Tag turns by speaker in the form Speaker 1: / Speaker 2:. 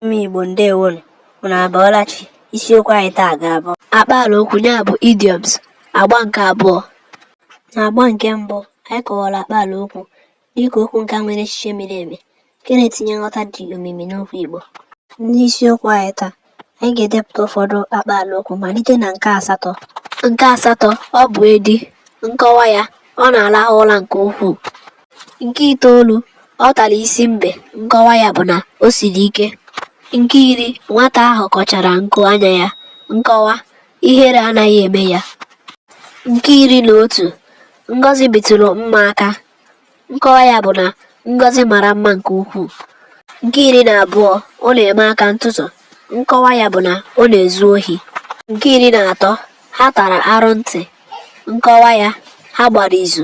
Speaker 1: Ụmụ Igbo ndewonu, unu abọọla chi. Isiokwu anyị taa ga-abụ akpaala okwu ya bụ idioms, agba nke abụọ. N'agba nke mbụ, anyị kọwara akpaala okwu dịka okwu nka nwere echiche miri emi nke na-etinye nghọta dị omimi n'okwu Igbo. N'isiokwu anyị taa, anyị ga-edepụta ụfọdụ akpaala okwu malite na nke asatọ. Nke asatọ, ọ bụ edi. Nkọwa ya, ọ na-arahụ ụra nke ukwuu. Nke itoolu, ọ tara isi mbe. Nkọwa ya bụ na o siri ike. Nke iri, nwata ahụ kọchara nku anya ya. Nkọwa, ihere anaghị eme ya. Nke 11, Ngọzi bitụrụ mma aka. Nkọwa ya bụ na Ngọzi mara mma nke ukwuu. Nke 12, ọ na-eme aka ntụtụ. Nkọwa ya bụ na ọ na-ezu ohi. Nke 13, ha tara arụ ntị. Nkọwa ya, ha gbara izu.